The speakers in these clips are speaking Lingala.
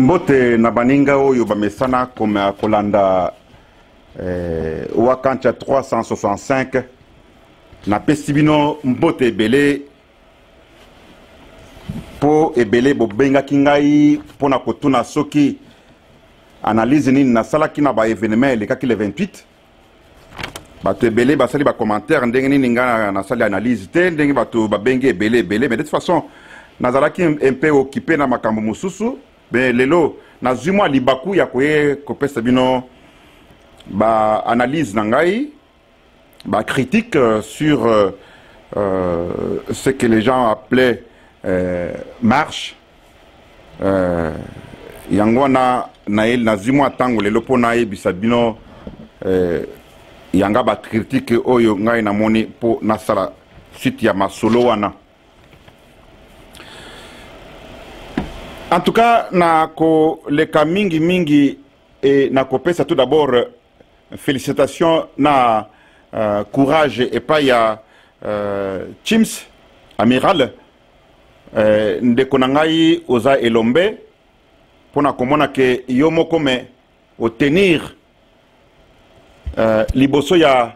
Mbote na baninga oyo bamesana kolanda eh, Wakancha 365. Napesi bino mbote ebele mpo ebele bobengaki ngai mpo na kotuna soki analyse nini nasalaki na ba evenement elekaki le 28. Bato ebele basali ba commentaire ndenge nini ngai nasali analyse te, ndenge bato babengi ebele ebele, mais de toute façon nazalaki un peu occupé na makambo mosusu. Mais lelo nazwi mwa libaku ya koye kopesa bino ba analyse na ngai, ba critique sur ce que les gens appelaient marche. Yango wana nazwi mwa ntango lelo mpo nayebisa bino yanga ba critique oyo ngai namoni mpo nasala suite ya masolo wana. En tout cas, na koleka mingi mingi e na kopesa tout d'abord félicitations na courage epai ya Chims Amiral, ndeko na ngai oza elombe mpona komona ke yo moko me otenir liboso ya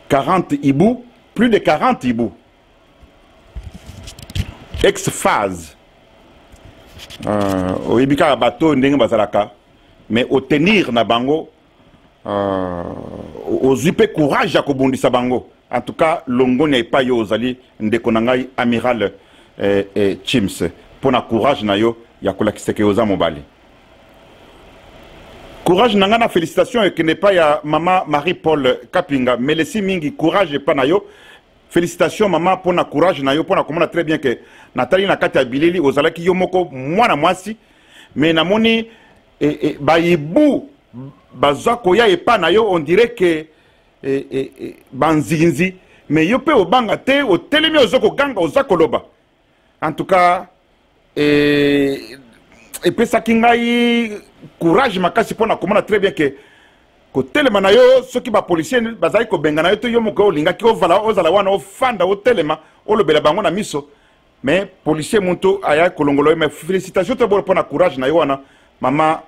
40 ibu, plus de 40 ibu ex-phase. Oyebi kaka bato ndenge bazalaka, mais otenir na bango, ozwi mpe courage ya kobundisa bango. En tout cas, longoni ya epai yo ozali, ndeko na ngai Amiral Chims, mpona courage na yo ya kolakisa ke oza mobali. Courage na ngai na félicitation ekende epai ya mama Marie-Paul Kapinga. Melesi mingi, courage epai na yo. Félicitation mama mpona courage na yo, mpona komona très bien ke natali na kati ya bilili ozalaki yo moko mwana mwasi, mais namoni bayibu bazwa koya epai na yo, on dirait ke banzinzi, mais yo mpe obanga te, otelemi, oza koganga, oza koloba. En tout cas, epesaki ngai courage makasi mpona komona très bien ke kotelema na yo, soki bapolisier bazali kobenga na yo to yo moko olingaki ozala wana, ofanda, otelema, olobela bango na miso, mais policier moto aya kolongola yo. Mais félicitation to bolo mpona courage na yo wana, mama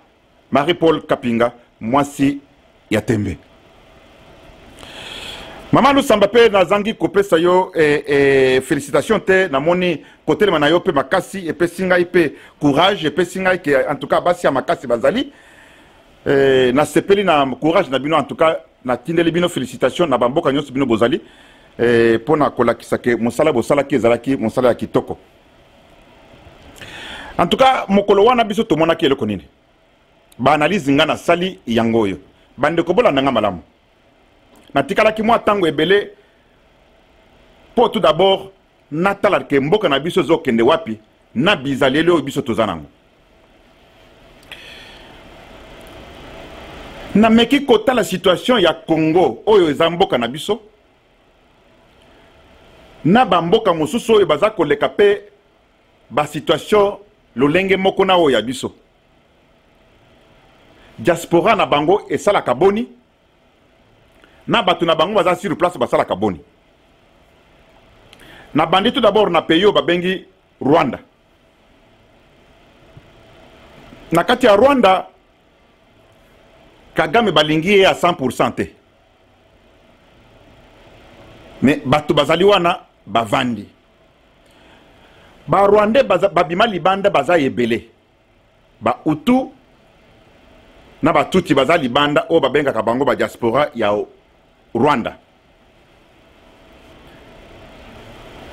Marie-Paul Kapinga, mwasi ya tembe. Mama Lusamba mpe nazangi kopesa yo félicitation te. Namoni kotelema na yo mpe makasi epesi ngai mpe courage, epesi ngai ke en tout cas basi ya makasi bazali. Nasepeli na courage na bino. En tout cas, natindeli bino félicitation na bamboka nyonso bino bozali, mpona kolakisa ke mosala bosalaki ezalaki mosala ya kitoko. En tout cas, mokolo wana biso tomonaki eloko nini? Baanalyse nga nasali yango oyo, bandeko bolanda nga malamu. Natikalaki mwa ntango ebele mpo tout d'abord natala ke mboka na biso ezokende wapi na bizaleli oyo biso toza nango. Nameki kotala situation ya Congo oyo eza mboka na biso na bamboka mosusu oyo baza koleka mpe basituation lolenge moko na oyo ya biso. Diaspora na bango esalaka boni, na bato na bango baza sur place basalaka boni? Na bandi tout d'abord na pays oyo babengi Rwanda. Na kati ya Rwanda, Kagame balingi ye ya 100% te, mais bato bazali wana bavandi. Barwandais babima libanda baza ebele, Bahutu na Batuti baza libanda oyo babengaka bango ba diaspora ya Rwanda.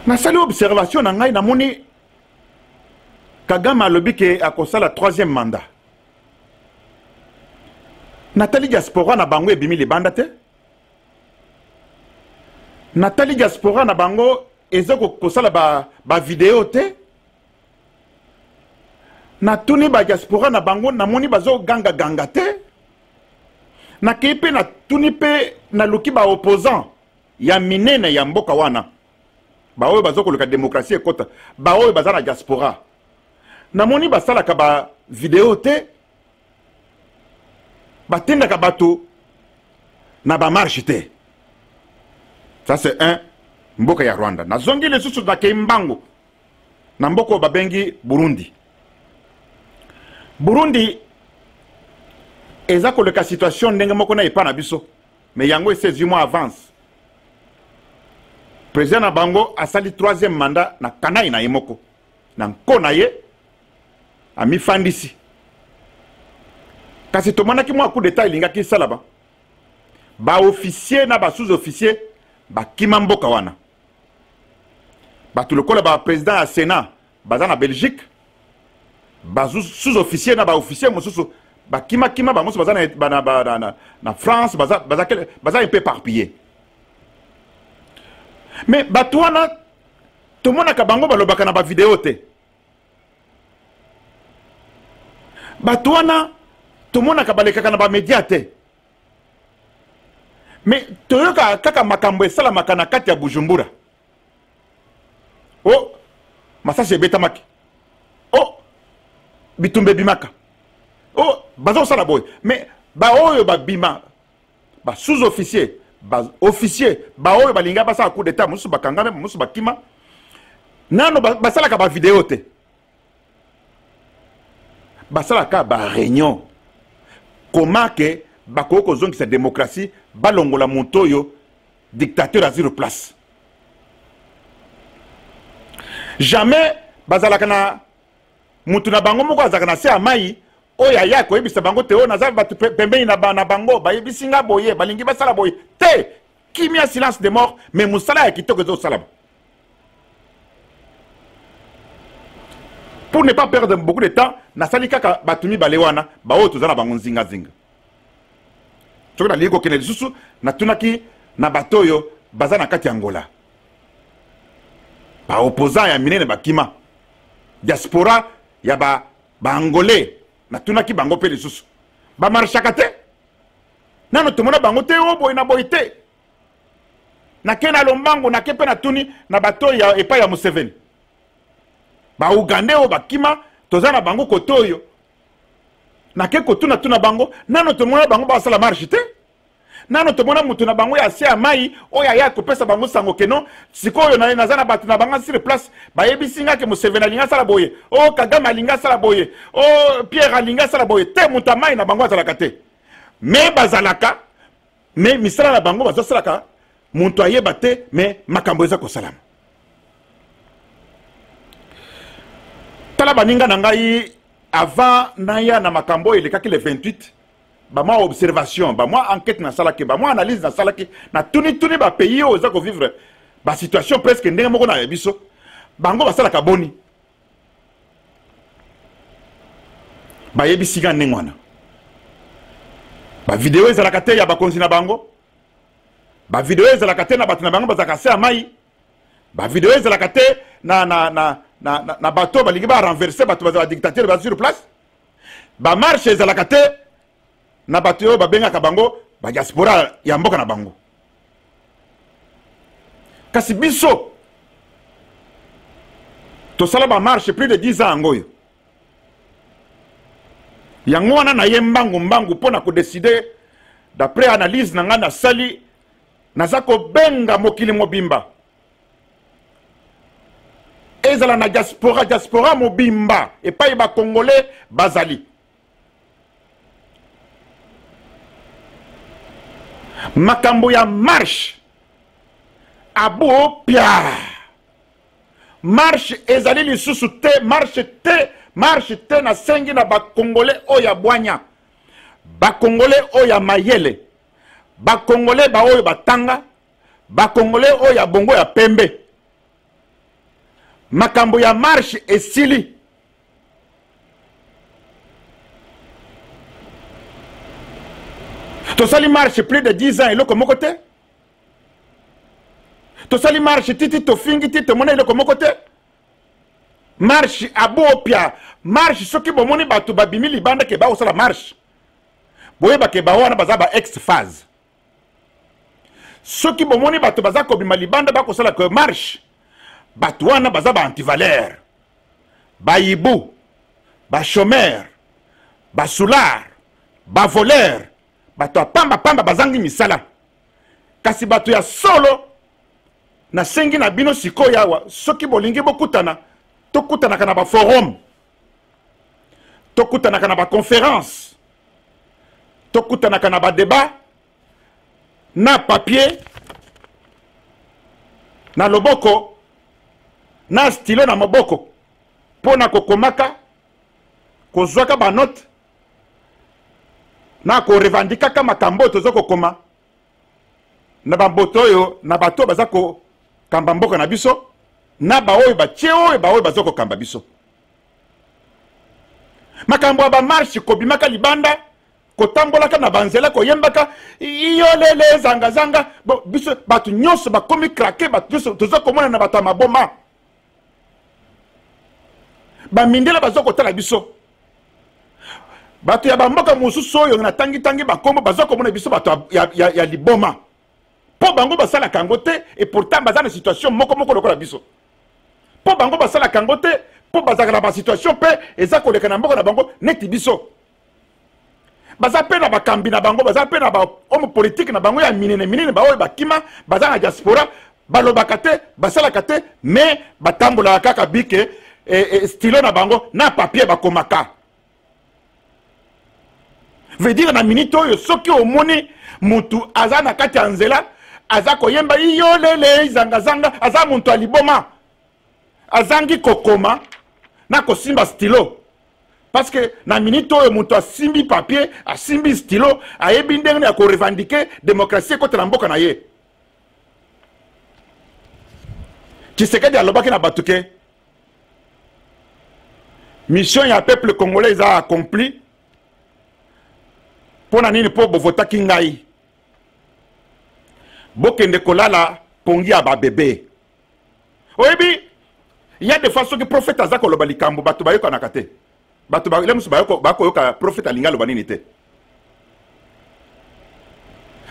Nasali observation na ngai, namoni Kagame alobi ke akosala troisième mandat. Natali diaspora na bango ebimi libanda te. Natali diaspora na bango eza kosala ba video te. Natuni ba diaspora na bango, namoni bazogangaganga te. Nakei mpe natuni mpe naluki ba opposant ya minene ya mboka wana, baoyo bazokoluka demokrasie ekota, baoyo baza na diaspora, namoni basalaka ba video te, batindaka bato na bamarche te. Ça c'est un mboka ya Rwanda. Nazongi lisusu, nakei mbangu na mboka oyo babengi Burundi. Burundi eza koleka situation ndenge moko na epa na biso, mais yango esi ezwi mwa avance. Président na bango asali troisième mandat na kanai na ye moko na nko na ye amifandisi. Kasi tomonaki mwa coup d'état elingaki esalama, baofficier na basous-officier bakima mboka wana. Bato lokola baprésident ya Sénat baza na Belgique, basous-officier na baofficier mosusu bakimakima, bamosusu baza na France, baza un peu éparpillé. Mais bato wana tomonaka bango balobaka na bavideo te. Bato wana tomonaka balekaka na bamedia te. Mais toyokaka kaka makambo esalamaka na kati ya Bujumbura. O masasi ebetamaki, o bitumba ebimaka, o baza kosala boye. Mais baoyo babima, basous-officier, baofficier, baoyo balinga basala coup d'état, mosusu bakangame, mosusu bakima, nano basalaka bavideo te. Basalaka baréunion koma ke bakoki kozongisa démocratie, balongola moto oyo dictateur azwi place. Jamais bazalaka na mutu na bango moko azalaka na se ya mai oyo aya koyebisa bango te oyo naza bato pembeni na bango bayebisi nga boye, balingi basala boye te. Kimia, silence de mort, mais mosala ya kitoko ezosalama. Pour ne pas perdre beaucoup de temps, nasali kaka bato mibale wana baoyo toza na bango nzingazinga. Soki nalingi kokende lisusu, natunaki na bato oyo baza na kati ya Angola, baopposant ya minene bakima, diaspora ya baangolais, natunaki bango mpe lisusu, bamarchaka te nano tomona bango te o boye na boye te. Nake na lombango, nake mpe natuni na bato ya epai ya Museveni, baugandais oyo bakima toza na bango kote oyo, nake kotuna-tuna bango, nano tomona bango basala marche te, nano tomona moto na bango ya se ya mai oyo aya kopesa bango sango keno sikoyo naza na bato na bango sur place, bayebisi nga ke Museveni alingi asala boye, o Kagame alingi asala boye, o Pierre alingi asala boye te. Moto ya mai na bango azalaka te, me bazalaka, me misala na bango bazosalaka moto ayeba te, me makambo eza kosalama. Tala baninga na ngai, avant naya na makambo oyo elekaki le 28, bamwa observation, bamwa enquête nasalaki, bamwa analyse nasalaki, natunituni bapays oyo eza kovivre basituation presque ndenge moko na ya biso, bango basalaka boni. Bayebisi nga ndenge wana bavideo ezalaka te ya bakonzi na bango, bavideo ezalaka te na bato na bango bazalaka se ya mai, bavideo ezalaka te na bato balingi barenverse bato bazala dictateur baza sur place, bamarche ezalaka te na bato oyo babengaka bango badiaspora ya mboka na bango. Kasi biso tosala bamarche plus de 10 ans yango oyo. Yango wana na ye mbangu mbangu mpo na kodeside d'après analyse na ngai nasali, naza kobenga mokili mobimba, ezala na diaspora, diaspora mobimba epai bakongolais bazali. Makambo ya marche abopia, marche ezali lisusu te, marche te, marche te. Nasengi na bakongolais oyo ya bwanya, bakongolais oyo ya mayele, bakongolais baoyo batanga, bakongolais oyo ya bongo ya pembe, makambo ya marche esili. Tosali marche plus de 10 ans, eloko moko te. Tosali marche titi tofingi ti tomona eloko moko te. Marche abopia, marche soki bomoni bato babimi libanda ke bakosala marche, boyeba ke bao wana baza ba ex phase. Soki bomoni bato baza kobima libanda bakosala ke marche, bato wana baza ba antivaleur, bayibu, bachômeur, basoulard, bavoleur, bato ya pambapamba bazangi misala. Kasi bato ya solo, nasengi na bino sikoyo awa, soki bolingi bokutana, tokutanaka na baforum. Tokutanaka na baconférence, tokutanaka na badébat, na papier na loboko, na stylo na maboko, mpo na kokomaka, kozwaka banote na korevandikaka makambo oyo toza kokoma na bamboto oyo, na bato oyo baza kokamba mboka na biso, na baoyo batie oyo, baoyo baza kokamba biso. Makambo ya bamarche, kobimaka libanda, kotambolaka na banzela, koyembaka iyolele zangazanga, bon, biso bato nyonso bakomi krake. Bato nyonso toza komona na bato ya maboma, bamindele baza kotala biso, bato ya bamboka mosusu oyo natangitangi bakombo baza komona biso bato ya liboma, mpo bango basalaka yango te. Et pourtant baza na situation moko moko lokola biso. Mpo bango basalaka yango te, mpo bazalaka na basituation mpe eza koleka na mboka na bango neti biso. Baza mpe na bakambi na bango, baza mpe na bahomme politique na bango ya minene minene, baoyo bakima, baza na diaspora, balobaka te, basalaka te, mais batambolaka kaka bic, stylo na bango na papier, bakomaka. Veut dire, na minute oyo, soki omoni mutu aza na kati ya nzela, aza koyemba iyolele zangazanga, aza mutu ya liboma, azangi kokoma na kosimba stylo. Parce que na minute oyo, moto asimbi papier, asimbi stylo, ayebi ndenge ya korevendiquer démocratie ekota na mboka na ye. Tshisekedi alobaki na bato ke mission ya peuple congolais eza accompli. Mpo na nini? Mpo bovotaki ngai, bokende kolala pongi ya babebe. Oyebi, ya des fois, soki prophète aza koloba likambo, bato bayokanaka te. Bato le mosusu bakoyoka prophète alingi aloba nini te.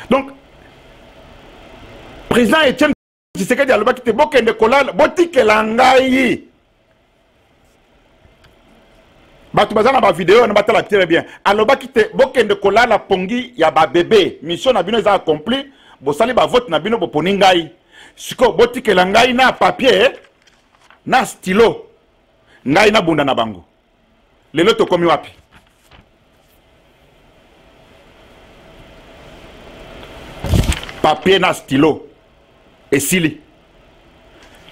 Donc président Etienne Tshisekedi alobaki te: bokende kolala, botikela ngai. Bato baza na bavideo wana, batala très bien. Alobaki te: bokende kolala pongi ya babebe, mission na bino eza accompli, bosali bavote na bino, boponi ngai, sikoyo botikela ngai na papier na stylo, ngai nabunda na bango. Lelo tokomi wapi? Papier na stylo esili.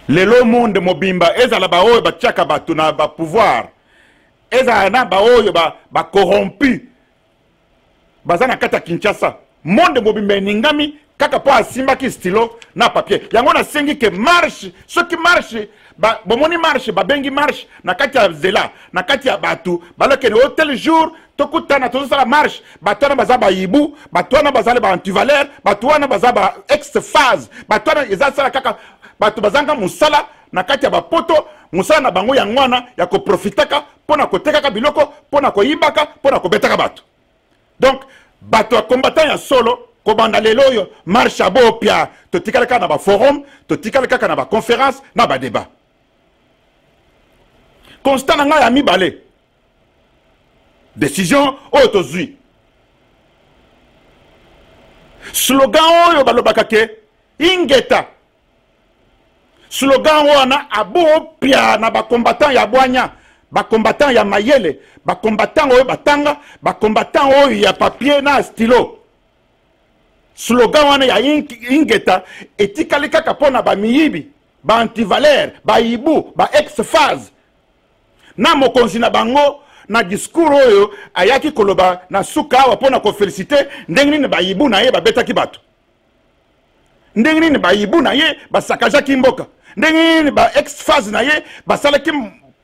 Lelo monde mobimba, ezala baoyo batiaka bato na bapouvoir, ezala na baoyo bacorrompu ba baza na kati ya Kinshasa, monde mobimba eningami kaka mpo asimbaki stylo na papier. Yango nasengi ke marche, soki marche ba, bomoni marche, babengi marche na kati ya nzela, na kati ya bato, balokende o tel jour tokutana, tozosala marche, bato wana baza bayibu, bato wana bazali baantivaleur, bato wana baza ba ex FAZ, bato wana eza sala kaka bato bazanga mosala na kati ya bapoto. Mosala na bango yango wana ya koprofitaka mpo na kotekaka biloko, mpo na koyibaka, mpo na kobetaka bato. Donc bato ya combattant ya solo, kobanda lelo oyo, marche ya bopia, totikali kaka na baforum, totikali kaka na baconférence, na badébat. Constat na ngai ya mibale, décision oyo tozwi, slogan oyo balobaka ke ingeta, slogan wana abopia na bacombattant ya bwanya, bacombattant ya mayele, bacombattant oyo batanga, bacombattant oyo ya papier na stylo, slogan wana ya ingeta etikali kaka mpo na bamiyibi, baantivaleur, bayibu, ba ex FAZ na mokonzi na bango. Na discours oyo ayaki koloba na suka awa mpo na koféliciter ndenge nini bayibu na ye babetaki bato, ndenge nini bayibu na ye basakajaki mboka, ndenge nini ba ex FAZ na ye basalaki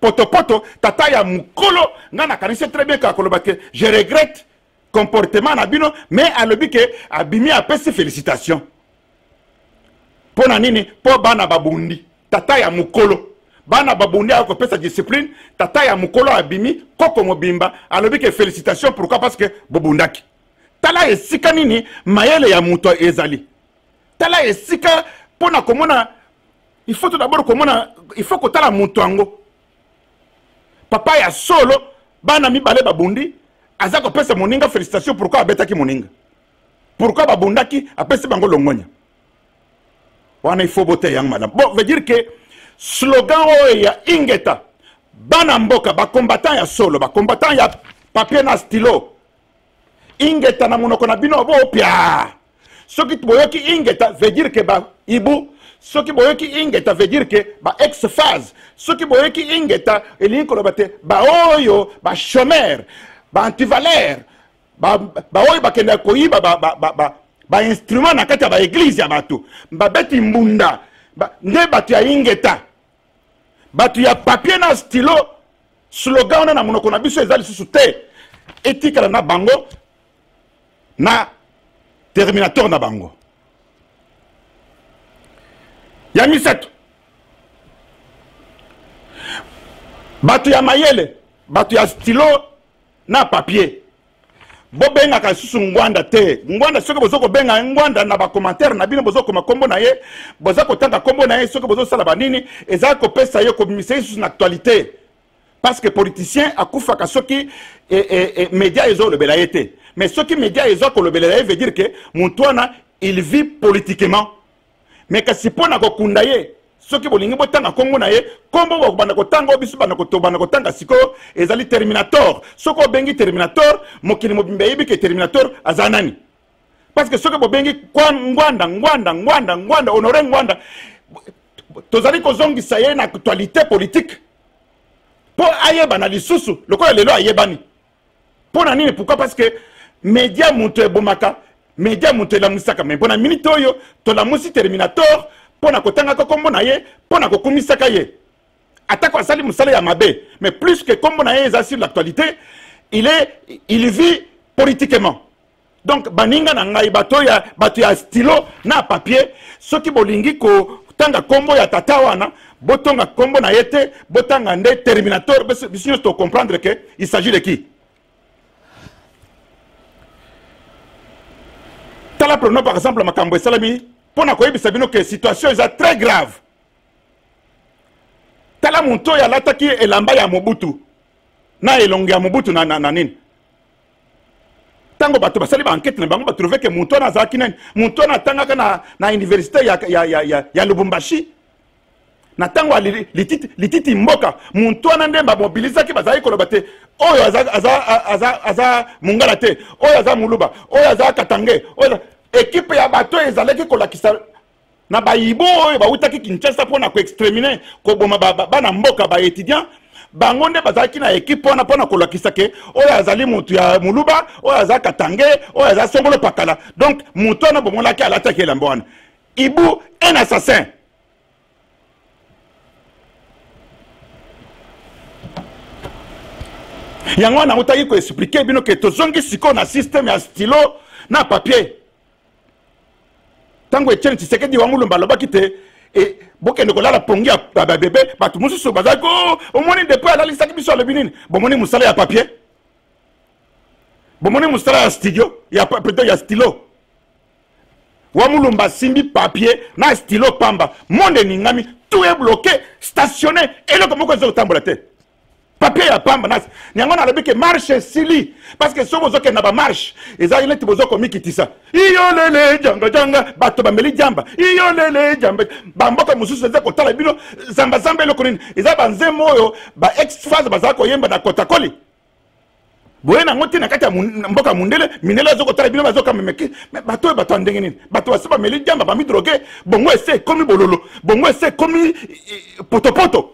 potopoto, tata ya mokolo, ngai nakanisi très bien kaka koloba ke je regrette comportement na bino, mais alobi ke abimi, apesi félicitation. Mpo na nini? Mpo bana babundi. Tata ya mokolo, bana babundi, aya kopesa discipline. Tata ya mokolo abimi, koko mobimba, alobi ke félicitation. Pourquoi? Parce que bobundaki. Tala esika nini mayele ya moto ezali. Tala esika mpo na komona, il faut tout d'abord komona, il faut kotala moto yango. Papa ya solo, bana mibale babundi, aza kopesa moninga félicitation. Pourquoi abetaki moninga? Pourquoi babundaki? Apesi bango longonya wana. Il faut boteya yango malamu. Bon, veut dire que slogan oyo ya ingeta Bana mboka, bacombattant ya solo, bacombattant ya papier na stylo, ingeta na monoko na bino bopia. Soki boyoki ingeta, veut dire que ba ibu. Soki boyoki ingeta, veut dire que ba ex phase. Soki boyoki ingeta, elingi koloba te baoyo ba chômeur, ba antivaleur, baoyo bakendaka koyiba ba instrument na kati ya ba église ya bato, babeti mbunda nde bato ya ingeta, bato ya papier na stylo. Slogan wana na monoko na biso eza lisusu te, etikala na bango na terminator na bango. Ya misato, bato ya mayele, bato ya stylo na papier, bobengaka lisusu Ngwanda te. Ngwanda, soki bozo kobenga Ngwanda na bacommentaire na bino, bozokoma nkombo na ye, boza kotanga nkombo na ye, soki bozosala banini, eza kopesa ye, kobimisa ye lisusu na actualité, parce que politicien akufaka soki média ezolobela ye te. Mais soki média eza kolobela ye, veut dire que motu wana, il vit politiquement. Mais kasi mpo na kokunda ye, soki bolingi botanga nkombo na ye, nkombo bokobanda kotanga oyo biso banda kotanga sikoyo ezali Terminator. Soki obengi Terminator, mokili mobimba eyebi ke Terminator aza nani. Parce que soki bobengi Ngwanda, Ngwanda, Ngwanda, Ngwanda, Honore Ngwanda, tozali kozongisa ye na actualité politique mpo ayebana lisusu lokola lelo ayebani. Mpo na nini? Pourquoi? Parce que média moto ebomaka, média moto elamusaka. Mais mpo na minute oyo, tolamusi Terminator mpo na kotangaka nkombo na ye, mpo na kokumisaka ye, atako asali mosala ya mabe. Mais plus que nkombo na ye eza sur l'actualité, il vit politiquement. Donc baninga na ngai, bato ya stylo na papier, soki bolingi kotanga nkombo ya tata wana, botonga nkombo na ye te, botanga nde Terminator. Biso nyonso tocomprendre que il s'agit de qui. Tala, prenons par exemple makambo esalami mpo na koyebisa bino ke situation eza très grave. Tala moto oyo alataki elamba ya Mobutu na elongi ya Mobutu na nini. Ntango bato basali baenquête na bango, batrouve ke moto wana azalaki nani? Moto wana atangaka na université ya Lubumbashi na ntango ya lititi mboka. Moto wana nde bamobilizaki, bazalaki koloba te oyo aza mongala te, oyo aza moluba, oyo aza katange, oyo. Ekipe ya bato oyo ezalaki kolakisa na bayibo oyo bawutaki Kinshasa mpona koexterminer, koboma bana mboka, baétudiant, bango nde bazalaki na ekipe wana mpona kolakisa ke oyo azali motu ya moluba, oyo aza katange, oyo aza songolo pakala. Donc motu wana bomonaki alataki elamba wana, ibu, un assassin. Yango wana autaki koexpliquer bino ke tozongi sikoyo na système ya stylo na papier. Ntango Etienne Tshisekedi wa Mulumba alobaki te e, bokende kolala pongi ya babebe, bato mosusu bazalaki oh, omoni depuis alalisaki biso, alobi nini? Bomoni mosala ya papier, bomoni mosala ya studio ya plutôt ya stylo. Wa Mulumba asimbi papier na stylo pamba, monde eningami, tout est bloqué, stationné, eloko moko eza kotambola te. Papier ya pamba na yango nalobi ke marche esili, parce que soki bozokende na bamarche, ezalaki neti boza komikitisa. Iyolele janga janga, bato bameli jamba, iyolele jamba. Bamboka mosusu eza kotala bino zambazamba. Eloko nini? Eza banzembo oyo ba ex phase bazala koyemba na Kotakoli. Boye nango te na kati ya mboka ya mundele. Mindele aza kotala bino, bazokamemeke. Bato oyo, bato ya ndenge nini? Bato basi bameli diamba, bamidroguer, bongo ese ekomi bololo, bongo ese ekomi potopoto.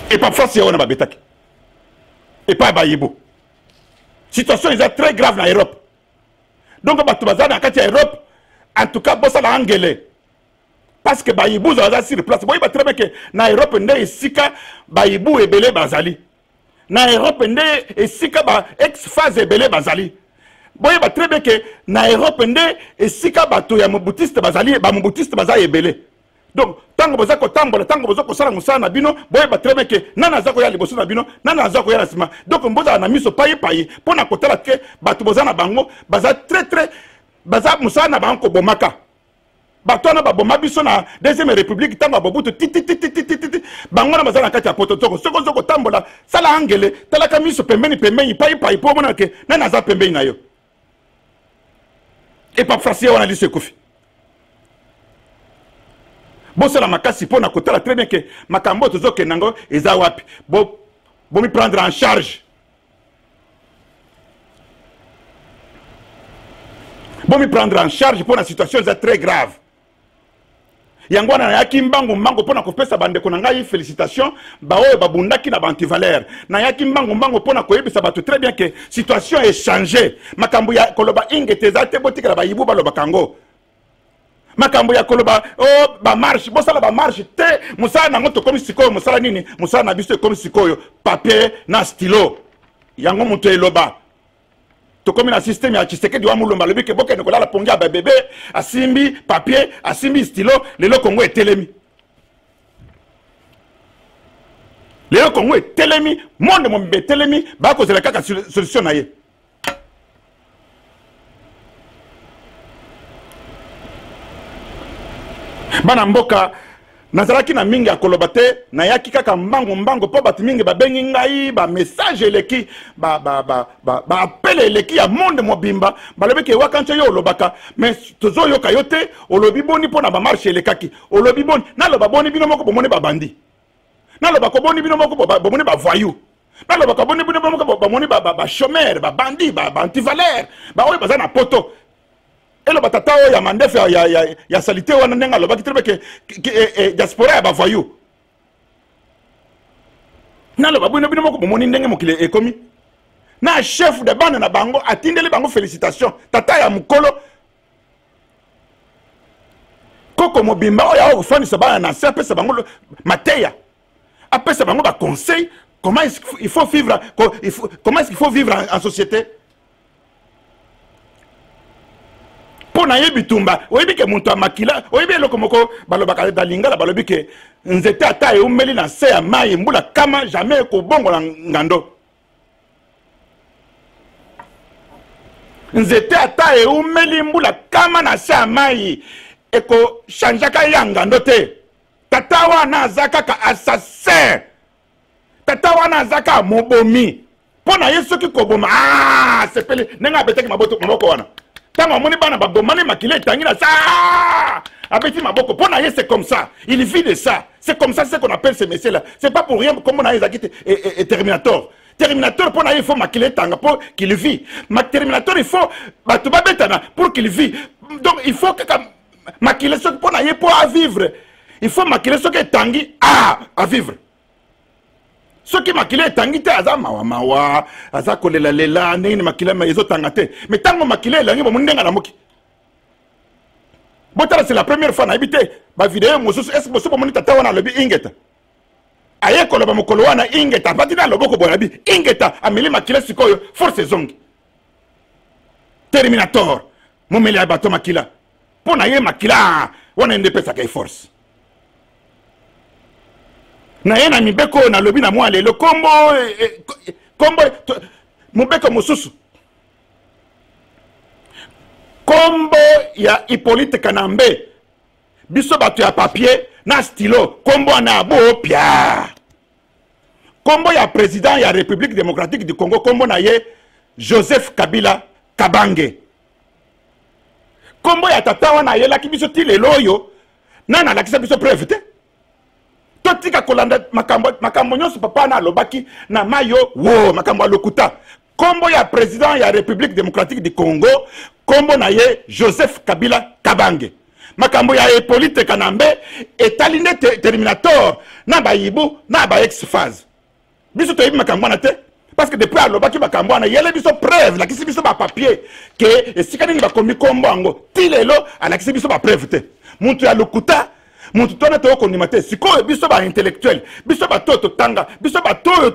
Epa France ya wana babetaki epai bayebo. Situation eza très grave na Europe. Donc bato baza na kati ya Europe, en tout cas bosala angele, parce que bayibuzo baza sur place. Boyeba très bien ke na Europe nde esika bayibu ebele bazali, na Europe nde esika ba ex phase ebele bazali. Boyeba très bien ke na Europe nde esika bato ya mobutiste bazali, bamobutiste baza ebele. Donc ntango boza kotambola, ntango boza kosala mosala na bino, boyeba très bien ke nani aza koya liboso na bino, nani aza koya na nsima. Donc bozala na miso payipayi mpo na kotala ke bato boza na bango baza très très, baza mosala na bango kobomaka. Bato wana baboma biso na deuxième république, ntango ya Mobutu, titititititi. Bango wana baza na kati ya poto. Toko soki oza kotambola, sala angele, talaka miso pembeni pembeni, payipayi, mpo omona ke nani aza pembeni na yo. Epa Francia wana liso ekufi. Bosala makasi mpo na kotala très bien ke makambo oyo tozokende yango eza wapi. Bo bomi prendre en charge. Bomi prendre en charge mpo na situation eza très grave. Yango wana nayaki mbangu mbangu mpo na kopesa bandeko na ngai félicitation, baoyo babundaki na baantivaleur. Nayaki mbangu mbangu mpo na koyebisa bato très bien ke situation echange. Makambo ya koloba ingete eza te, botikela bayibu balobaka yango. Makambo ya koloba o oh, bamarche, bosala bamarche te. Mosala nango tokomi sikoyo mosala nini? Mosala na biso ekomi sikoyo papier na stylo. Yango moto eloba tokomi na système ya Tshisekedi wa Mulumba, alobi ke bokende kolala pongi ya babebe, asimbi papier, asimbi stylo. Lelo Kongo etelemi, lelo Kongo etelemi, monde mobimba etelemi, bakozela kaka solution na ye. Bana mboka, nazalaki na mingi ya koloba te, nayaki kaka mbangu mbangu mpo bato mingi babengi ngai, bamessage eleki, baappel eleki ya monde mobimba. Balobi ke Wakanca, yo olobaka mais tozoyoka yo te. Olobi boni mpo na bamarshe elekaki? Olobi boni? Naloba boni? Bino moko bomoni babandi. Naloba koboni? Bino moko bomoni bavoyou. Naloba koboni? Bino moko bomoni bachômeur, babandi, baantivaleur, baoyo baza na poto. Eloba tata oyo ya mandefu ya salite wana, ndenge alobaki très bien ke diaspora ya bavoyou. Naloba bino? Bino moko bomoni ndenge mokili ekomi. Na chef de bande na bango atindeli bango félicitation, tata ya mokolo, koko mobimba oyo awa kofandisa bana na se, apesa bango mateya, apesa bango baconseil comment est-ce qu'il faut vivre, comment est-ce qu'il faut vivre en société. Mpo na ye bitumba, oyebi ke moto ya makila, oyebi eloko moko balobaka na lingala, balobi ke nzete ata eumeli na se ya mai mbula kama, jamais ekobongola ngando. Nzete ata eumeli mbula kama na se ya mai, ekochangeaka ya ngando te. Tata wana aza kaka assassin, tata wana aza kaka mobomi. Mpo na ye soki koboma, ah, sepeli ndenge abetaki maboko wana ntango amoni bana babomani, makila etangi na sa, abeti maboko. Mpo na ye c'est comme ça, il vit de ça, c'est comme ça ce qu'on appelle ce monsieur là. C'est pas pour rien kombo na ye ezalaki te Terminator. Terminator, mpo na ye il faut makila etanga mpo qu'il vit. Ma Terminator, il faut bato babetana pour qu'il vit. Donc il faut kaka makila soki mpo na ye mpo avivre, il faut makila soki etangi, ah, avivre. Soki makila etangi te, aza mawa mawa, aza kolelalela ndenge ni makila ezotanga te. Mais ntango makila elangi, bomoni ndenge alamuki. Botala, c'est la première fois, nayebi te bavideo mosusu est boso bomoni tata wana alobi ingeta. Aye koloba mokolo wana ingeta, apati na loboko boye, abi ingeta, ameli makila, sikoyo force ezongi. Terminator, momeli ya bato makila. Mpo na ye makila wana nde epesaka ye force na ye. Na mibeko oyo nalobi na mwa lelo, kombo kombo mobeko mosusu, kombo ya Hippolyte Kanambe, biso bato ya papier na stylo, kombo wana ya bopia. Kombo ya président ya République démocratique du Congo, kombo na ye Joseph Kabila Kabange. Kombo ya tata wana ayelaki biso ti lelo oyo, nani alakisa biso preuve te? Totika kolanda makambo, makambo nyonso papa wana alobaki na mayo wo, makambo ya lokuta. Kombo ya président ya République démocratique du Congo, kombo na ye Joseph Kabila Kabange. Makambo ya Hippolyte Kanambe etali nde Terminator na bayibu na ba ex phase. Biso toyebi makambo wana te, parce que depuis alobaki makambo wana, yele biso preuve, lakisi biso bapapier ke esika nini bakomi kombo yango. Ti lelo alakisi biso bapreuve te. Mutu ya lokuta, mutu twana toyokondima te. Sikoyo biso baintellectuel, biso bato oyo totanga, biso bato oyo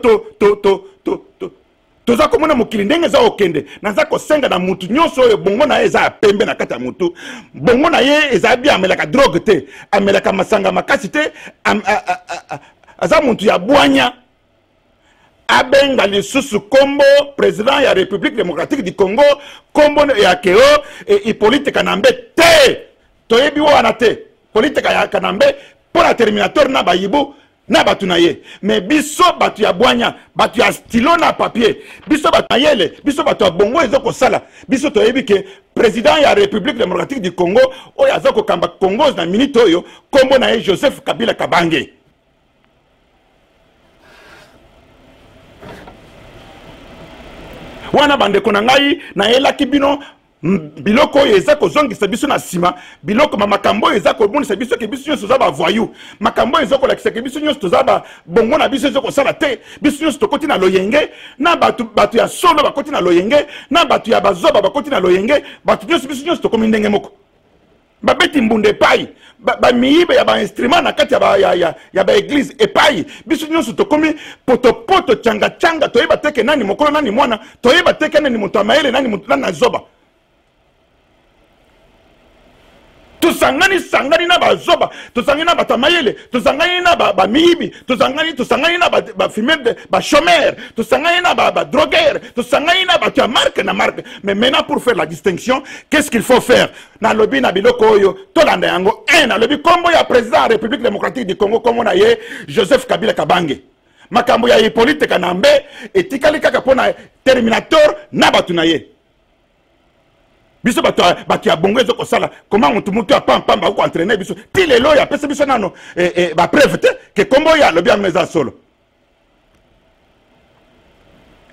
toza komona mokili ndenge eza kokende, naza kosenga na mutu nyonso oyo bongo na ye eza ya pembe na kati ya mutu, bongo na ye eza bien, amelaka drogue te, amelaka masanga makasi te, aza mutu ya bwanya, abenga lisusu kombo président ya République démocratique du Congo, kombo ya keo Hippolyte Kanambe te. Toyebi wana te, Hippolyte Kanambe mpo na Terminator na bayibu. na bato na ye. Mais biso bato ya bwanya, bato ya stylo na papier, biso bato mayele, biso bato ya bongo eza kosala, biso toyebi ke président ya République démocratique du Congo oyo aza kokamba Congo na minute oyo, kombo na ye Joseph Kabila Kabange. Wana bandeko na ngai, nayelaki bino biloko oyo eza kozongisa biso na nsima, biloko ma makambo oyo eza komonisa biso ke biso nyonso toza bavoyou, makambo oyo eza kolakisa ke biso nyonso toza bongo na biso eza kosala te, biso nyonso tokoti na loyenge, na bato, bato ya solo bakoti na loyenge, na bato ya bazoba bakoti na loyenge, bato nyonso, biso nyonso tokomi ndenge moko. Babeti mbunda epai, bamiyibe ya bainstrument na kati ya baeglize epai, biso nyonso tokomi potopoto, cangacanga, toyeba teke nani mokolo, nani mwana, toyeba teke nani moto ya mayele, nani moto, nani na zoba. Tosangani sangani na bazoba, tosangani na bato ya mayele, tosangani na bamiyibi, tosangani tosangani na bafumeur, bachômeur, tosangani na badrogueur, tosangani na bato ya marque na marque. Mais maintenant, pour faire la distinction, qu'est-ce qu'il faut faire? Nalobi na biloko oyo tolanda yango 1, nalobi nkombo ya président ya République démocratique du Congo, nkombo na ye Joseph Kabila Kabange. Makambo ya Hippolyte Kanambe etikali kaka mpo na terminator na bato na ye. Biso bato, bato ya bongo eza kosala koma motu motu ya pampamba akoentraîne biso ti lelo oyo, apesi biso nano bapreuve te ke nkombo oyo alobi yango eza solo.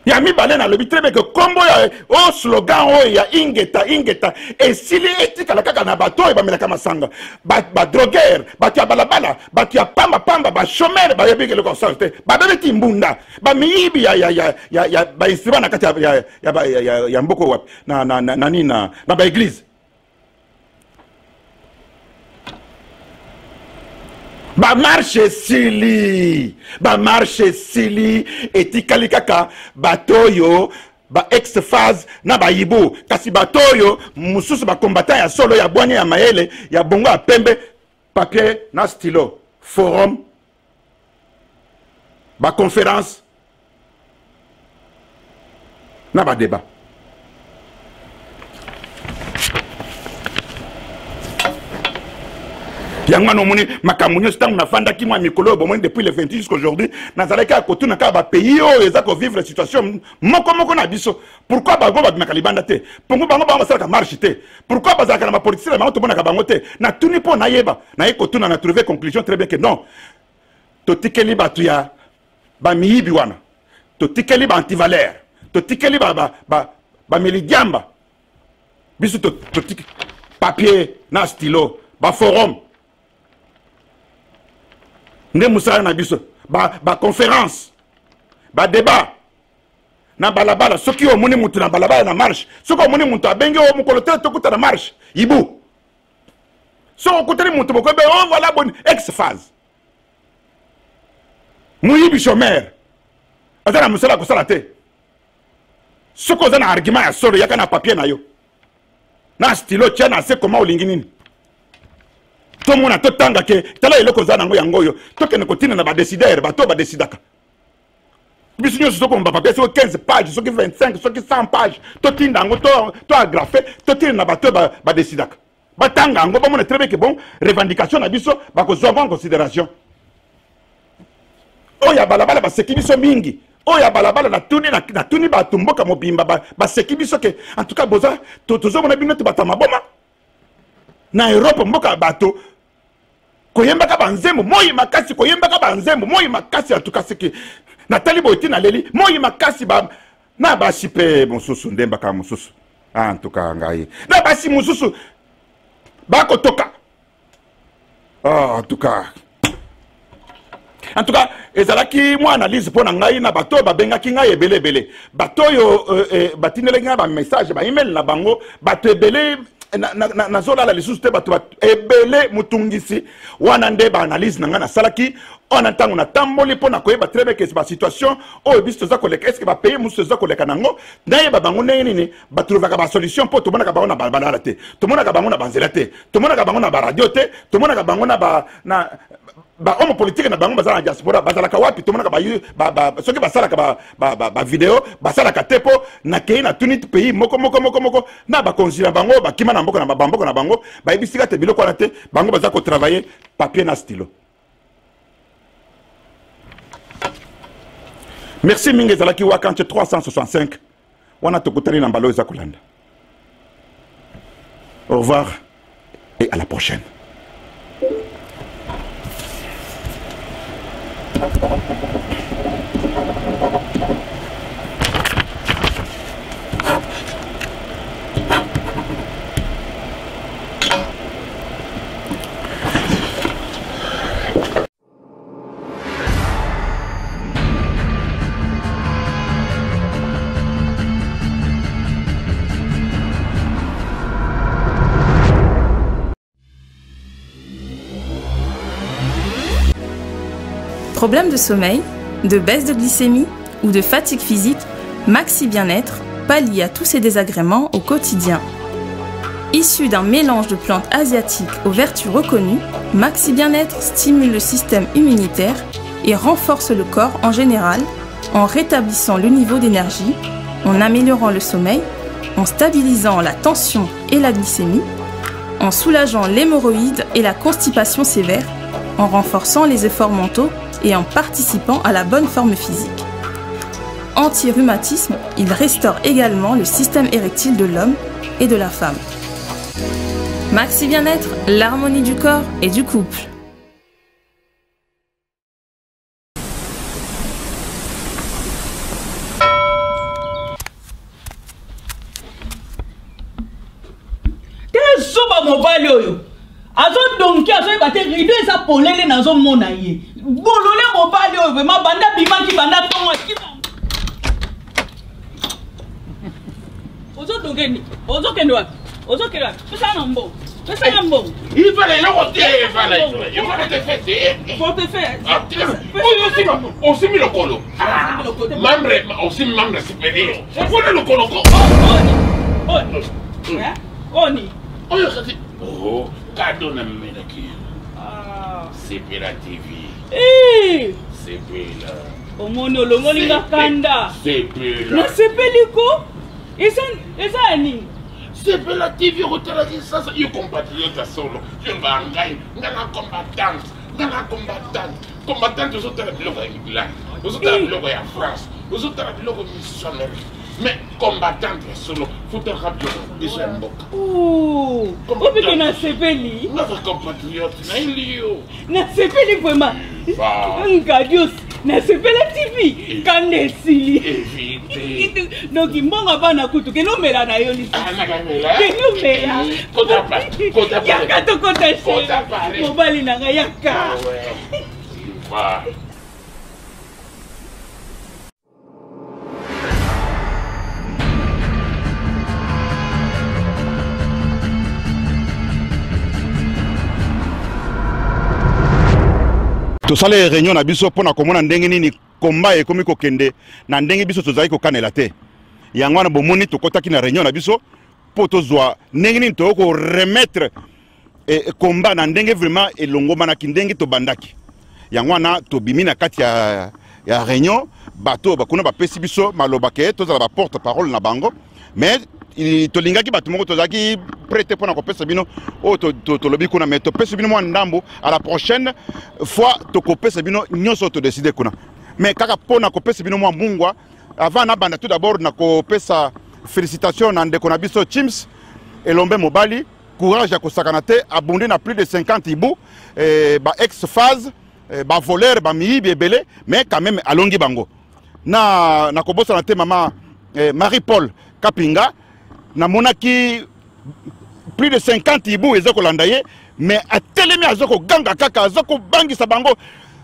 Ya mibale, nalobi très bien ke nkombo ya o slogan oyo ya ingeta ingeta esili, etikala kaka na bato oyo bamelaka masanga, badrogueur, bato ya balabala, bato ya pambapamba, bachômeur, bayebi eloko kosala te, babebeti mbunda, bamiyibi ya bainstrument na kati ya mboka wapi, na nini, na baeglize. Bamarche esili, bamarche esili, etikali kaka bato oyo ba ex phase na bayibu. Kasi bato oyo mosusu, bacombattant ya solo, ya bwanya, ya mayele, ya bongo ya pembe, papier na stylo, forum, baconférence na badébat. Yango wana omoni makambo nyonso. Ntango nafandaki mwa mikolo oyo, bomoni, depuis le 28 jusqu'aujourd'hui, nazalaki kaka kotuna kaka bapays oyo eza kovivre situation moko moko na biso: pourquoi bango babimaka libanda te? Pongo bango basalaka marche te? Pourquoi bazalaka na bapoliticien na bango, tomonaka bango te? Natuni mpo nayeba, naye kotuna, na trouver conclusion très bien que non, totikeli bato ya bamiyibi wana, totikeli baantivaleur, totikeli bamelidiamba. Biso totiki papier na stylo, baforum nde mosala na biso, baconférence, badébat na balabala. Soki omoni mutu na balabala na marche, soki omoni mutu abengi o mokolo te, tokuta na marche, ibu. Soki okutani mutu, bokoyeba o oh, voilà, boni ex phase, moyibi, chômeur, aza na mosala kosala te. Soki oza na argument ya solo, yaka na papier na yo na stylo, tia na se, koma olingi nini, tomona, totanga ke tala eloko oza nango, yango oyo tokende kotina na badécideur, bato oyo badesidaka. Biso nyonso tokoma bapapier, soki 15 page, soki 25, soki 100 page, totinda yango, to agrafe, totinda na bato oyo badesidaka, batanga yango, bamona très bien ke bon, revendication na biso bakozwa yango en considération. Oyo ya balabala, baseki biso mingi. Oyo ya balabala, natuni bato mboka mobimba, baseki biso ke en tout cas boza, tozomona bino te, bato ya maboma. Na Europe, mboka ya bato koyembaka banzembo moi makasi, koyembaka banzembo moi makasi, en tout cas seki natali boye ti naleli moi makasi ba, na basi mpe mosusu ndembaka mosusu. En tout cas ngai na basi mosusu bakotoka. Oh, en tout cas ezalaki mwa analyse mpo na ngai na bato oyo babengaki ngai ebele ebele, bato oyo batindelaki ngai bamessage, baemail na bango, bato ebele. Nazolala lisusu te, bato ebele motungisi wana nde baanalyse na ngai nasalaki wana ntango natamboli mpo na koyeba très bien ke basituation oyo biso toza koleka, est-ce bapays mosusu toza koleka nango, nayeba bango ndenge nini batrouvaka basolution, mpo tomonaka bango na balabala te, tomonaka bango na banzela te, tomonaka bango na baradio te, tomonaka bango na ba bahomme politique na bango baza na diaspora, bazalaka wapi? Tomonaka soki basalaka bavideo, basalaka te. Mpo nakei, natuni pays moko moko moko moko na bakonzi na bango bakima na mboka na bamboka na bango, bayebisika te biloko wana te. Bango baza kotravaille papier na stylo. Merci mingi ezalaki Wakantche 365 wana tokutani na mbala oyo eza kolanda. Au revoir et à la prochaine. Problème de sommeil, de baisse de glycémie ou de fatigue physique, Maxi Bien-être pallie à tous ces désagréments au quotidien. Issu d'un mélange de plantes asiatiques aux vertus reconnues, Maxi Bien-être stimule le système immunitaire et renforce le corps en général en rétablissant le niveau d'énergie, en améliorant le sommeil, en stabilisant la tension et la glycémie, en soulageant l'hémorroïde et la constipation sévère, en renforçant les efforts mentaux et en participant à la bonne forme physique. Anti-rhumatisme, il restaure également le système érectile de l'homme et de la femme. Maxi Bien-être, l'harmonie du corps et du couple. Tala zoba mobali oyo azodonki azoyeba te rido eza polele nazomona ye bolole mobali oyo vraimen banda bimaki banda ntongo akima ozodonke nini ozokende wapi ozokende wapi pesa na mbongo pesa na mbongo ifala eloko te efala portefeuille te portefeuille oyo osima osimi lokolo membre osimi membre supérieur wana lokolo ko oni oyo kasi oh kado na memelaki sepela tv sepela omoni olongoli nga kanda sepela nasepeli ko eza eza ya nini sepela tv okotala kisasa yo compatriote ya solo yo ba ngai nga na combattante nga na combattante combattante ozotala biloko ya england ozotala eh. biloko ya france ozotala biloko misusu amérique mais combattante ya solo futalaka biloko biso ya mboka obike nasepeli naza compatriote nayeli yo nasepeli vraiment ngadios nasepela tv eh. kanda esili donc mbongo bana kutu kende omela na yo lisusu omela yaka tokota chez mobali na ngai yaka ah tosala réunion na biso mpo na komona ndenge nini komba ekomi kokende na ndenge biso tozali kokanela te yango wana bomoni tokɔtaki na réunion na biso mpo tozwa ndenge nini tokoki koremettre eh, komba na ndenge vraiment elongomanaki ndenge tobandaki yango wana tobimi na kati ya, ya réunion bato bakuna bapesi biso maloba ke tozala baporte parole na bango mais tolingaki bato moko tozalaki prêt te mpo na kopesa bino oyo tolobi kuna mais topesi bino mwa ndambo à la prochaine fois tokopesa bino nyonso oyo todeside kuna mais kaka mpo na kopesa bino mwa mungwa avant nabanda tout d'abord na kopesa félicitation na ndeko na biso chims elombe mobali courage ya kosakana te abundi na plus de 50 ibu eh, ba ex phase eh, ba voleur ba miyibi ebele mais quand même alongi bango na nakobosana te mama eh, Marie Paul Kapinga namonaki plus de 50 ibu eza kolanda ye mais atelemi aza koganga kaka aza kobangisa bango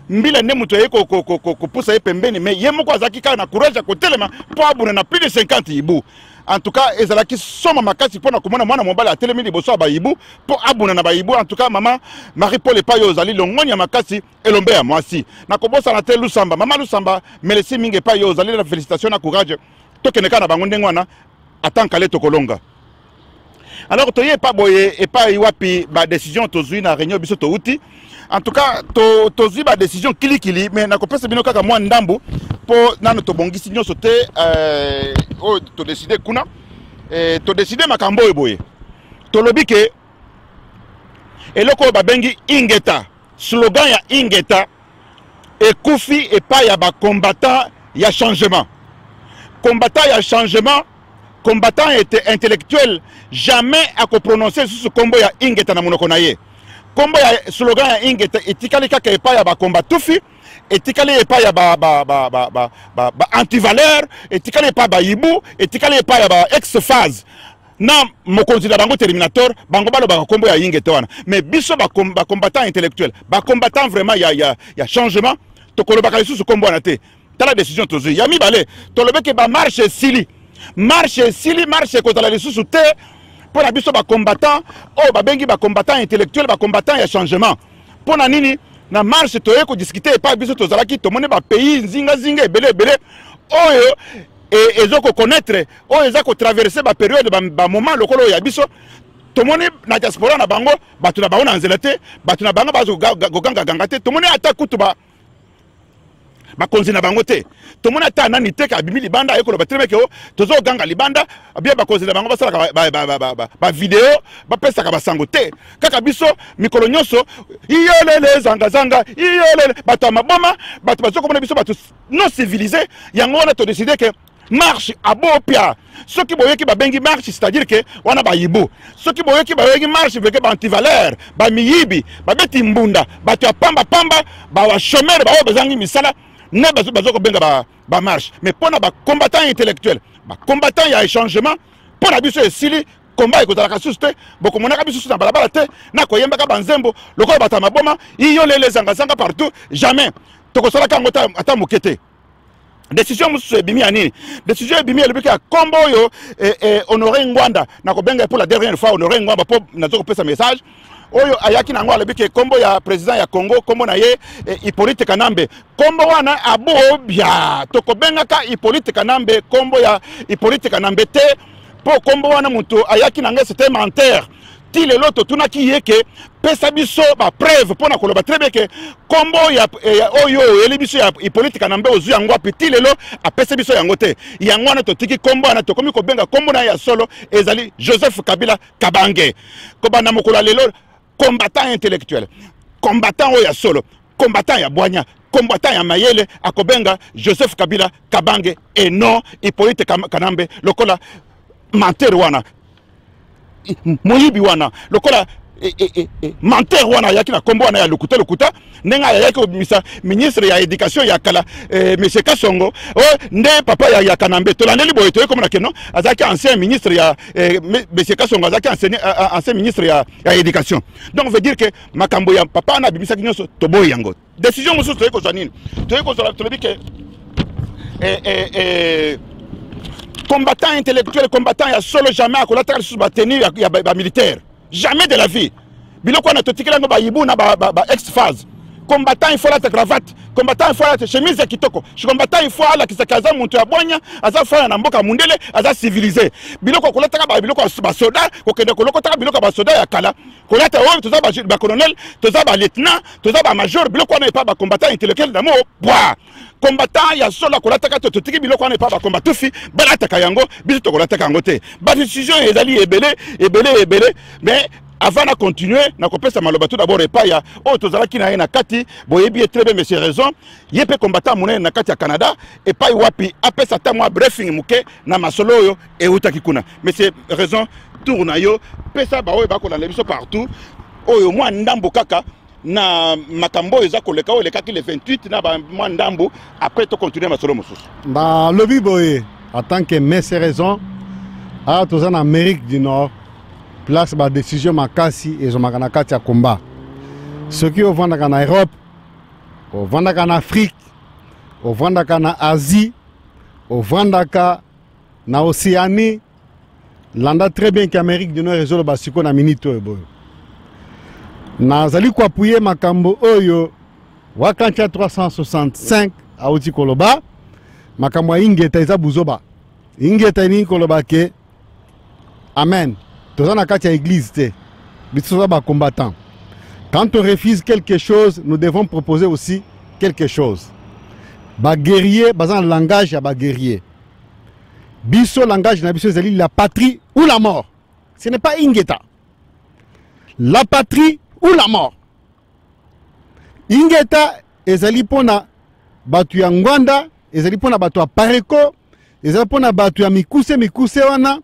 mbila nde moto aye kopusa ye pembeni mais ye moko azalaki kaka na courage ya kotelema mpo abunda na plus de 50 ibu en tout cas ezalaki soma makasi mpo na komona mwana mobali atelemi liboso ya bayibu mpo abunda na bayibu en tout cas mama marie paul epai oyo ozali longoni ya makasi elombe ya mwasi nakobosana te lusamba mama lusamba melesi mingi epai oyo ozali na félicitation na courage tokende kaka na bango ndenge wana ata nkale tokolonga alors toye epa boye epai wapi badécision tozwi na réunion biso touti en tout cas tozwi to badécision kilikili mais nakopesa bino kaka mwa ndambu mpo nano tobongisi nyonso te euh, oyo todeside kuna eh, todeside makambo oyo boye tolobi ke eloko oyo babengi ingeta slogan ya ingeta ekufi epai ya bacombattant ya changement. Combattant ya changement, combattant ete intellectuel, jamais akoprononce lisusu nkombo ya Ingeta na monoko na ye. Nkombo ya slogan ya Ingeta etikali kaka epai ya bakombatufi, etikali epai ya ba, ba, ba, ba, ba, ba, ba antivaleur, etikali epai ya bayibu, etikali epai ya ba ex phase na mokonzi na bango Terminator. Bango balobaka nkombo ya Ingeta wana, mais biso bacombattant ba intellectuel, bacombattant vraiment ya changement, tokolobaka lisusu nkombo wana te. Tala décision tozwi ya mibale: tolobeki bamarche esili, marche esili, marche ekozala lisusu te mpo na biso bacombattant oyo babengi bacombattant intellectuel, bacombattant ya changement. Mpo na nini? Na marche toye kodiscuter epai biso tozalaki, tomoni bapays nzingazinga ebele ebele oyo ezo koconnaître, oyo eza kotraverse bapériode, bamoment lokola oyo ya biso. Tomoni na diaspora na bango, bato na bango na nzela te, bato na bango bazo kogangaganga te. Tomoni ata kutu ba bakonzi na bango te. Tomoni ata nani te abimi libanda aye koloba telemeke o tozoganga libanda bien. Bakonzi na bango basalaka bavideo, bapesaka basango te. Kaka biso mikolo nyonso iyolele, zangazanga, iyolele, bato ya maboma, bato bazokomona biso bato non civilisé. Yango wana todécider ke marche abopia. Soki boyoki babengi marche, c'est-à-dire ke wana bayibu. Soki boyoki bayoki marche, veke baantivaleur, bamiyibi, babeti mbunda, bato ya pambapamba, bachômeur, baoyo bazangi misala nde bazo kobenga bamarche. Mais mpo na bacombattant intellectuel, bacombattant ya changement, mpo na biso esili. Komba ekozalaka susu te. Bokomonaka biso susu na balabala te na koyembaka banzembo lokola bato ya maboma, iyo lele, zangazanga partout. Jamais tokosalaka yango ata moke te. Décision mosusu ebimi ya nini? Décision ebimi, elobiki ya nkombo oyo Honoré Ngbanda. Nakobenga pour la dernière fois Honoré Ngbanda mpo naza kopesa message oyo ayaki nango. Alobi ke nkombo ya président ya Congo, nkombo na ye Hippolyte Kanambe. Nkombo wana abobia, tokobengaka Hippolyte Kanambe nkombo ya Hippolyte Kanambe te, mpo nkombo wana moto ayaki nango, c'était menteur. Ti lelo totunaki ye ke pesa biso bapreuve mpo na koloba très bien ke nkombo ya oyo oyeli biso ya Hippolyte Kanambe, ozwi yango wapi? Ti lelo apesi biso yango te. Yango wana totiki nkombo wana, tokomi kobenga nkombo na ye ya solo ezali Joseph Kabila Kabange. Kobanda mokolo ya lelo, combattant intellectuel, combattant oyo ya solo, combattant ya bwanya, combattant ya mayele akobenga Joseph Kabila Kabange et non Hippolyte Kanambe, lokola menteur wana, moyibi wana, lokola menteur wana ayaki na nkombo wana ya lokuta lokuta. Ndenge ayaki kobimisa ministre ya éducation ya kala, monsieur Kasongo, o nde papa ya Kanambe. Tolandeli boye, toye komona keno azalaki ancien ministre ya monsieur Kasongo, azalaki ancien ministre ya éducation. Donc veut dire que makambo ya papa wana abimisaki nyonso, toboyi yango. Décision mosusu toyei kozwa nini? Toyei kozwa, tolobi ke combattant intellectuel, combattant ya solo, jamais akolataka lisusu batenue ya bamilitaire. Jamais de la vie. Biloko wana totikeli yango bayibu na ba ex phase. Combattant, il faut alata cravate. Combattant, il faut alata chemise ya kitoko. Combattant, il faut alakisaka aza moto ya bwanya, aza fana na mboka mundele, aza civilisé. Biloko kolataka biloko ya basoda, kokende kolokotaka biloko ya basoda ya kala, kolata oyo toza bacolonel, toza balieutenant, toza bamajor, biloko wana epa bacombattant intellectuel na mo bwa combattant ya solo akolataka te. Totiki biloko wana epa bakombatufi balataka yango, biso tokolataka yango te. Badécision ezali ebele ebele ebele, mais avant na continuer, nakopesa maloba tout d'abord epai ya oyo tozalaki na ye na kati. Boyebi ye très bien, monsieur Raison, ye mpe combattant monene na kati ya Canada, epai wapi apesa ata mwa briefing moke na masolo oyo eutaki kuna. Monsieur Raison, tour na yo, pesa baoyo bakolanda biso partout oyo mwa ndambo kaka na makambo oyo eza koleka, oyo elekaki le 28, na mwa ndambo. Après tocontinue masolo mosusu. Balobi boye, en tant que monsieur Raison, awa toza na Amérique du Nord, place badécision makasi ezomaka na kati ya komba. Soki ovandaka na Europe, ovandaka na Afrique, ovandaka na Asie, ovandaka na Océanie, landa très bien ke Amérique du Nord ezoloba sikoyo na minute oyo boye. Nazali koappuyer makambo oyo Wakantia 365 auti koloba. Makambo ya Ingeta eza buzoba. Ingeta elingi koloba ke amen. Toza na kati ya église te, biso toza bacombattant. Quand on refuse quelque chose, nous devons proposer aussi quelque chose. Baguerrier baza na langage ya baguerrier. Biso langage na biso ezali la patrie ou la mort. Ce n'est pas Ingeta, la patrie ou la mort. Ingeta ezali mpona bato ya Ngbanda. ezali mpo na bato ya pareko, ezali mpo na bato ya mikuse mikuse wana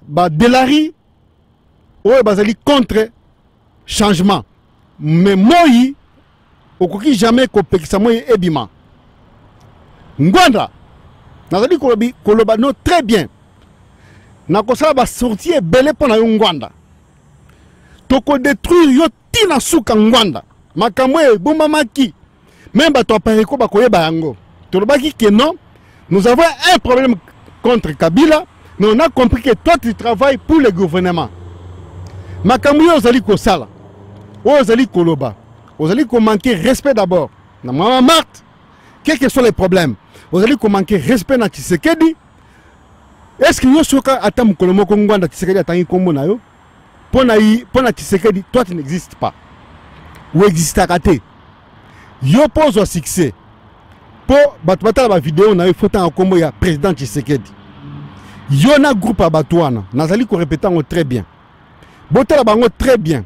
badelari oyo bazali contre changement. Mais moi okoki jamais kopekisa moi ebima. Ngwanda nazali koloba no très bien, nakosala basortie ebele mpo na yo Ngwanda, tokodetruire yo ntina suka. Ngwanda, makambo oyo ebombamaki, même bato ya pareko bakoyeba yango. Tolobaki ke non, nous avons un problème contre Kabila, mais on a compris que toi tu travailles pour le gouvernement. Makambo oyo ozali kosala, oyo ozali koloba, ozali komanquer respect d'abord na mama Marthe, quel que soit les problèmes, ozali komanquer respect na Tshisekedi. Est ce que yo soka ata mokolo moko Ngwanda, Tshisekedi atangi nkombo na yo? Mpo na Tshisekedi, toi tu n'existes pas, oexistaka te. Yo mpo ozwa succès, mpo bato batala bavideo na yo, ifo tanga nkombo ya président Tshisekedi. Yo na groupe ya bato wana, nazali korepete yango très bien, botala bango très bien,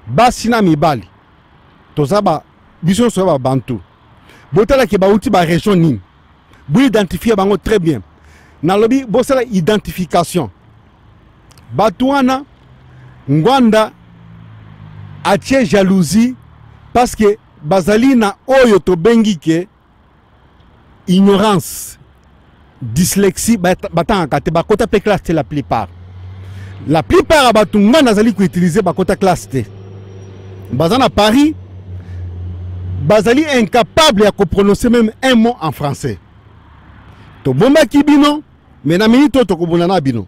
basi na mibali, toza ba biso nyonso ya babantu. Botalaki bauti baregion nini, boidentifie bango très bien. Nalobi bosala identification bato wana. Ngwanda atie jalousie parce que bazali na oyo tobengi ke ignorance, dyslexie, batangaka te, bakota mpe classe te. La plupart ya bato Ngwanda azali koutiliser bakota classe te, baza na Paris, bazali incapable ya koprononcer même un mot en français. Tobombaki bino, mais na minute oyo tokobunda na bino,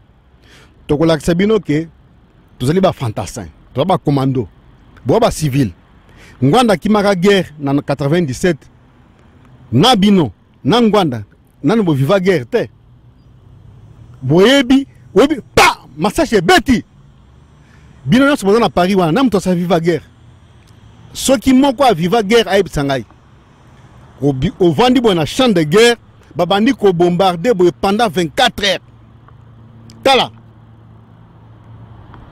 tokolakisa bino ke tozali bafantassin, toza bacommando, boya bacivile. Ngwanda akimaka guerre na 97 na bino na Ngwanda nanu boviva guerre te. Boyebi, oyebi pa masasi ebeti bino nyonso boza na Paris wana, na moto asa viva guerre. Soki moko aviva guerre, ayebisa ngai. Ovandi boye na champ de guerre, babandi kobombarde boye pendant 24 heures. Tala,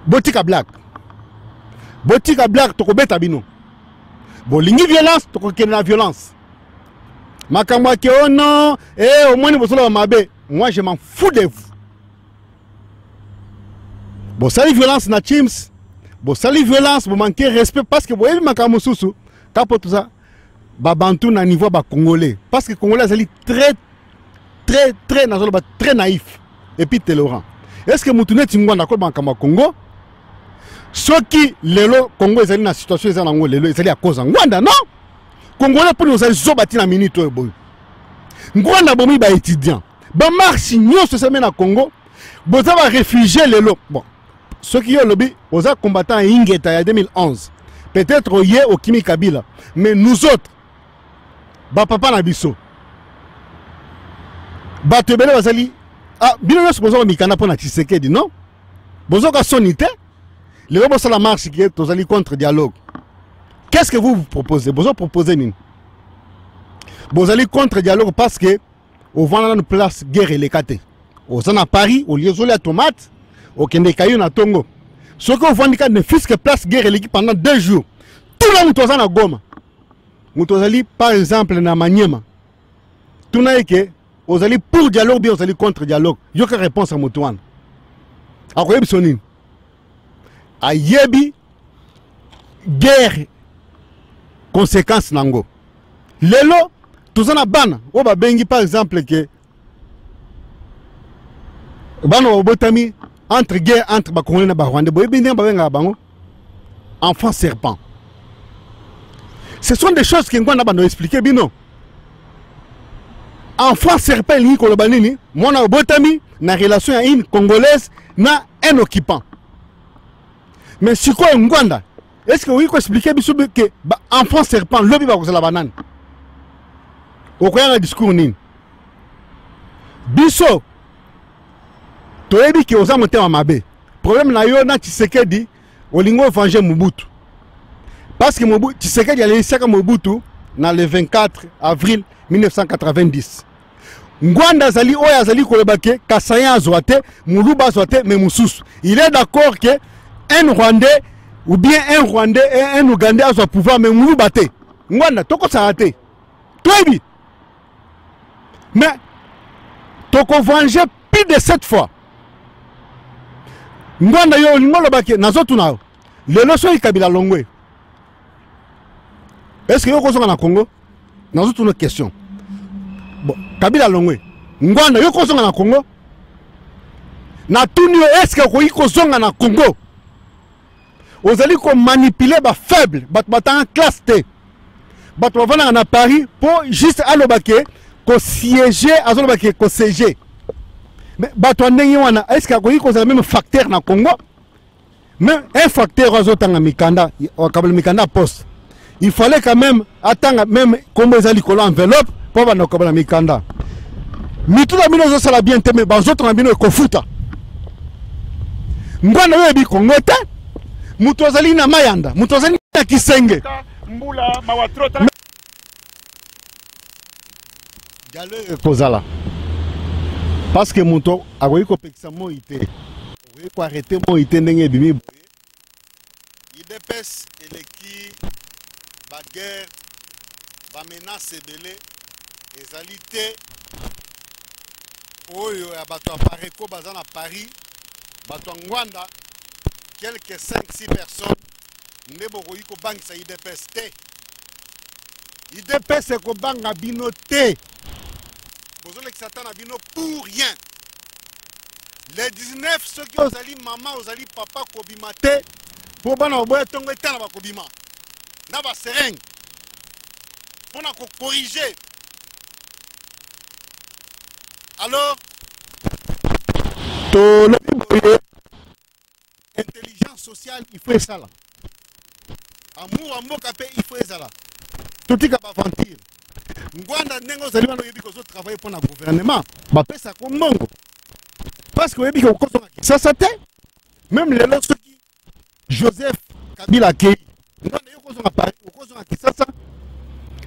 botika blague, botika blague, tokobeta bino. Bolingi violence, tokokende na violence. Makambo ake o non e omoni bozoloba mabe, moi je m'en fous de vous. Bosali violence na Chims, bosali violence, bomanke respect parce que boyebi makambo mosusu kapo. Toza babantu na niveau ya bacongolais, parce que Congolais azali très très très, nazoloba très naïf et puis tolérant. Est ce que mutu neti Ngwanda akoloba makambo ya Congo? Soki lelo Congo ezali na situation eza nango lelo, ezali ya cause ya Ngwanda? Non, Congolais, mponi ozali zoba ntina minute oyo boye. Ngwanda bomi baétudiant, bamarche nyonso esami na Congo, boza baréfugie lelo. Bon, soki yo olobi oza combattant ya Ingeta ya 2011, peut-être oye okimi Kabila, mais nous autres, bapapa na biso, bato ebele bazali. Ah, bino nyonso boza bamikanda mpo na Tshisekedi, non? Bozoka soni te lelo bosala marche ke tozali contre dialogue. Qu'est-ce que vous vous proposez? Bozo proposer nini? Bozali contre dialogue parce que ovanda nanu place guerre eleka te. Oza na Paris, olie, ozolia tomate, okende kayo na ntongo. Soki ovandi ka ne fût-ce que place guerre eleki pendant 2 jours, tuna moto aza na Goma, moto azali par exemple na Manyema, tuna ye ke ozali pour dialogue bien ozali contre dialogue. Yoka réponse ya moto wana, akoyebi so nini. Ayebi guerre, conséquence nango. Lelo toza na bana oyo babengi par exemple ke bana babotami entre guerre entre bacongolais na barwandais. Boyebi ndenge babengaka bango? Enfant serpent. Ce sont des choses ke Ngwanda bando expliquer bino. Enfant serpent elingi koloba nini? Mwana obotami na relation ya une Congolaise na un occupant. Mais sikoyo Ngwanda, est ce que okoki koexpliquer biso ke baenfant serpent lobi bakozala banani? Okoya na discours nini? Biso toyebi ke oza motema mabe. Problème na yo na Tshisekedi, olingi ovenger Mobutu parce que Mobutu, Tshisekedi alelisaka Mobutu na le 24 avril 1990. Ngwanda azali oyo azali koloba ke Kasaïen azwa te, Moluba azwa te, mais mosusu il est d'accord ke un Rwandais ou bien un Rwandais et un Ougandais azwa pouvoir, mais Moluba te. Ngwanda, tokosala te, toyebi. Mais tokovenger plus de 7 fois. Ngwanda yo olingi oloba ke nazotuna yo lelo soki Kabila longwe, est ce que yo okozonga na Congo? Nazotuna question. Bon, Kabila longwe, Ngwanda yo okozonga na Congo? Natuni yo, est ce que okoki kozonga na Congo? Ozali komanipule bafaible, bato batanga classe te, bato bavandaka na Paris mpo juste aloba ke kosiége, azoloba ke kosiége. Mais bato ya ndenge wana, est ce que akoki kozala même facteur na Congo? Même un facteur azotanga mikanda, akabala mikanda poste, il fallait quand même atanga même kombo eza likolo enveloppe mpo banda kokabala mikanda. Mitu na bino ezosala bien te, me banzoto na bino ekofuta. Ngwana oyo oyebi Kongo te, moto azali na Mayanda, moto azali na Kisenge, mbula mawa trop galere ekozala parce que moto akoki kopekisa moi te, okoki koarrete moi te ndenge ebimi boye. UDPS eleki baguerre, bamenace ebele ezali te oyo ya bato ya Pareco baza na Paris, bato ya Ngwanda, quelque 5 6 personnes nde bokoki kobangisa UDPS te. UDPS ekobanga bino te, bozolekisa ata na bino pour rien. Le 19, soki ozali mama, ozali papa, kobima te mpo bana baboya ntongo etala bakobima na baserenge mpo na kokorige. Alors tolobi boye, intelligence sociale il faut esala, amour ya mboka mpe il faut ezala, totika baventure. Ngwanda, ndenge ozali wana, oyebi kozotravaille mpo na gouvernement, bapesaka mbongo parce que oyebi ke okozonga Kisasa te. Même lelo soki Joseph Kabila akei, Ngwanda, yo okozonga Paris, okozonga Kisasa?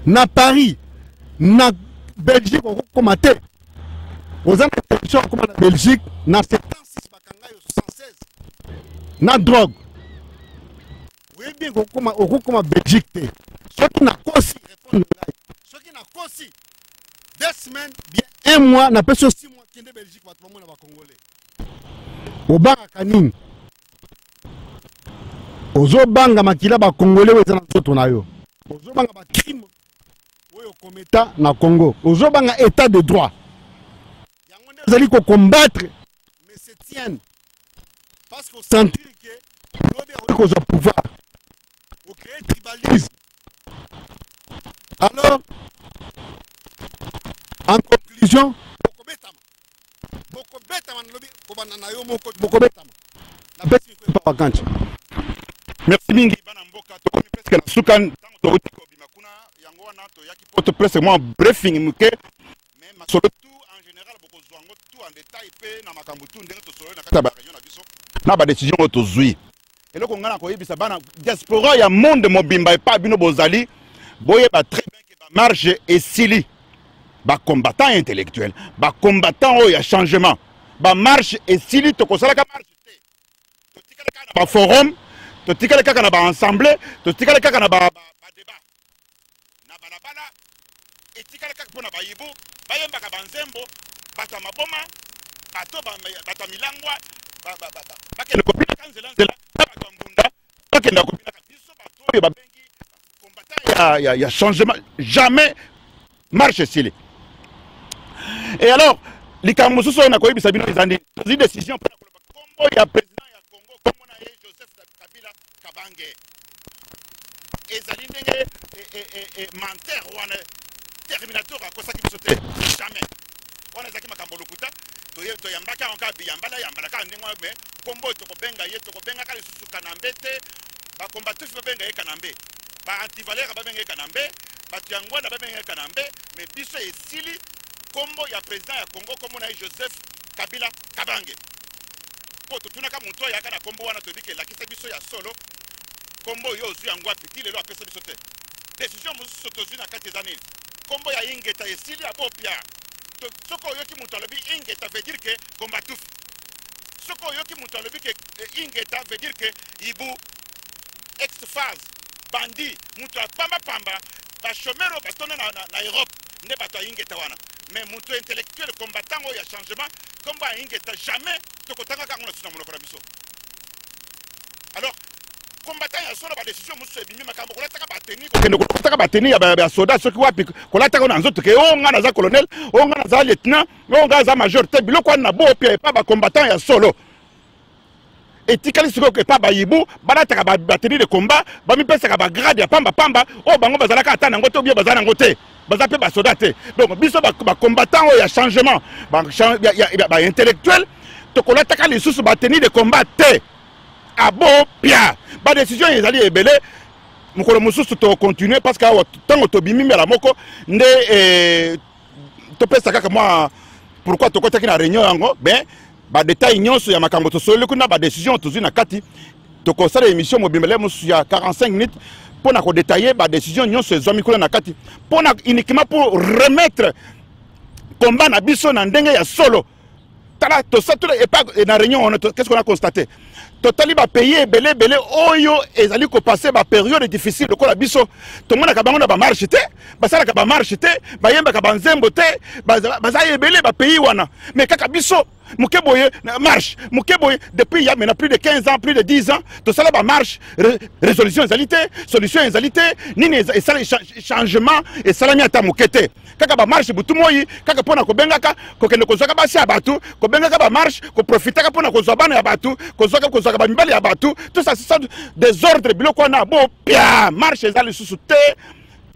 Na Paris, na Belgique okokoma te. Oza na intention okoma na Belgique na 76, bakanga yo 76 na drogue, oyebi okokoma, okokoma Belgique te. Soki nakosi, répondre ngai. Soki nakosi, 2 semaines, bien un mois, napesi yo 6 mois, kende Belgique, bato bamona bacongolais. Obangaka nini? Ozobanga makila bacongolais oyo eza na nzoto na yo, ozobanga bacrime oyo okometa na Congo, ozobanga état de droit. Yango nde ozali kocombattre mais Etienne, parce que osentir ke lobi akoki kozwa pouvoir, ocréer tribalisme. Alors, en conclusion, bokobetama, bokobetama, nalobi kobanda na yo moko, bokobetama. Napesi miko epa vakanti. Merci mingi bana mboka. Tokomi presque na suka. Ntango touti kobima kuna, yango wana toyaki po to presque mwa briefing moke, mais masolo tout en général bokozwa yango tout en détail mpe na makambo tout ndenge tosololi na kati ya baréunion na biso na badécision oyo tozwi. Eloko ngai na koyebisa bana diaspora ya monde mobimba epa bino bozali, boyeba très bien ke bamarche esili. Bacombattant intellectuel, bacombattant oyo ya changement, bamarche esili. Tokosalaka marche te, totikali kaka na baforum, totikali kaka na baassemblée, totikali kaka na badébat na balabala. Etikali kaka mpona bayibu bayembaka banzembo, bato ya maboma, bato bato ya milangwa bakende kobinaka nzela nzela, na bato ya mbunda bakenda kobinaka. Biso bato oyo babengi combattant ya changement, jamais. Marche esili. Et alors likambo mosusu oyo nakoyebisa bino eza nini? Tozwi décision mpona koloba kombo ya président ya Congo, kombo na ye Joseph Kabila Kabange. Ezali ndenge menteur wana terminateur akosaki biso te, jamais. Wana ezalaki makambo lokuta, toyambaki yango kaka biyambala yambala kaka ndenge wana. Mais kombo oyo tokobenga ye, tokobengaka lisusu Kanambe te. Bakombatufi babenga ye Kanambe, baantivaleur babenga ye Kanambe, bato ya Ngwanda babenga ye Kanambe, mais biso esili. Kombo ya président ya Congo, kombo na ye Joseph Kabila Kabange, mpo totunaka moto ayaka na kombo wana, toyebi ke elakisa biso ya solo kombo oyo ozwi yango wapi. Ti lelo apesa biso te. Décision mosusu tozwi na kati eza nini? Kombo ya Ingeta esili, abopia. Soki oyoki moto alobi Ingeta, veut dire ke kombatufi. Soki oyoki moto alobi ke Ingeta, veut dire ke ibu ex phase bandi, moto ya pambapamba, bachômeur oyo batonda na Europe nde bato ya Ingeta wana. Mais moto intellectuel combattant oyo ya changement, nkombo ya Ingeta jamais tokotangaka yango na susu na monoko na biso. Alors combattant ya solo, badécision mosusu ebimi, makambo kolataka bateni, kokende kolataka bateni ya soda soki wapi, kolataka na nzoto ke o nga naza colonel, o nga naza lieutenant, o nga aza major te. Biloko wana na bopia epa bacombattant ya solo. Etikali sikoyo epa bayibu balataka bateni de combat, bamipesaka bagrade ya pambapamba oyo bango bazalaka ata nango te, obie baza nango te, baza mpe basoda te. Donc biso bacombattant oyo ya changement, baintellectuel, tokolataka lisusu bateni de combat te. Abopia badécision ezali ebele. Mokolo mosusu tocontinue, parce que awa ntango tobimi mbala moko nde topesa kaka mwa pourquoi tokotaki na réunion yango. Ben, badetail nyonso ya makambo tosololi kuna, badécision tozwi na kati, tokosala émission mobimba le mosusu ya 45 minutes mpo na kodetaille badécision nyonso ezwami kuna na kati, mpo na uniquement pour remettre combat na biso na ndenge ya solo. Tala, tosatula epa na réunion wana, qu'est-ce qu'on a constaté? Totali bapays ebele ebele oyo ezali kopasser bapériode difficile lokola biso, tomonaka bango na bamarche te, basalaka bamarche te, bayembaka banzembo te, baza ebele bapays wana. Mais kaka biso, moke boye marche, moke boye. Depuis ya maintenant plus de 15 ans, plus de 10 ans, tosala bamarche, résolution ezali te, solution ezali te, nini esala changement esalami ata moke te. Kaka bamarche butu moi, kaka mpona kobengaka kokende kozwaka basi ya bato, kobengaka bamarche, koprofitaka mpona kozwa bana ya bato, kozwaka kozwaka bamibali ya bato, tout ça, c'est désordre. Biloko wana bopia, marche eza lisusu te,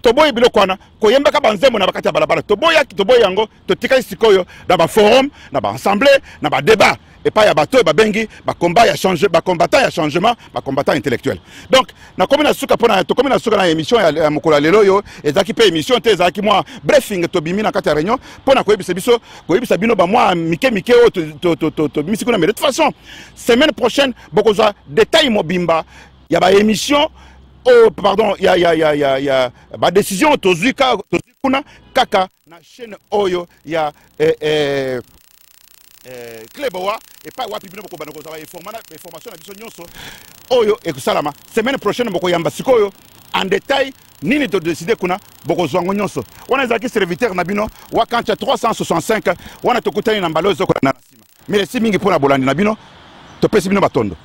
toboyi biloko wana. Koyembaka banzembo na bakati ya balabala, toboyaki, toboyi yango. Totikali sikoyo na baforum, na baassemblée, na badébat epai ya bato oyo babengi bacombat ya change, bacombattant ya changement, bacombattant intellectuel. Donc nakomi na suka mpona tokomi na suka na émission ya mokolo ya lelo. Oyo ezalaki mpe émission te, ezalaki mwa briefing. Tobimi na kati ya réunion mpona koyebisa biso, koyebisa bino bamwa mike mike oyo tobimisi kuna. Mais de toute façon, semaine prochaine bokozwa détail mobimba ya baémission oyo, pardon, ya badécision tozwi kuna kaka na chaîne oyo ya Cleboa, epai wapi bino bokobanda kozwa bainformation na biso nyonso oyo ekosalama semaine prochaine. Bokoyamba sikoyo en détail nini todécider kuna, bokozwa yango nyonso wana. Ezalaki serviteur na bino Wakancha 365 wana. Tokutani na mbala oyo ezokolanda na nsima. Merci mingi mpo na bolandi na bino, topesi bino batondo.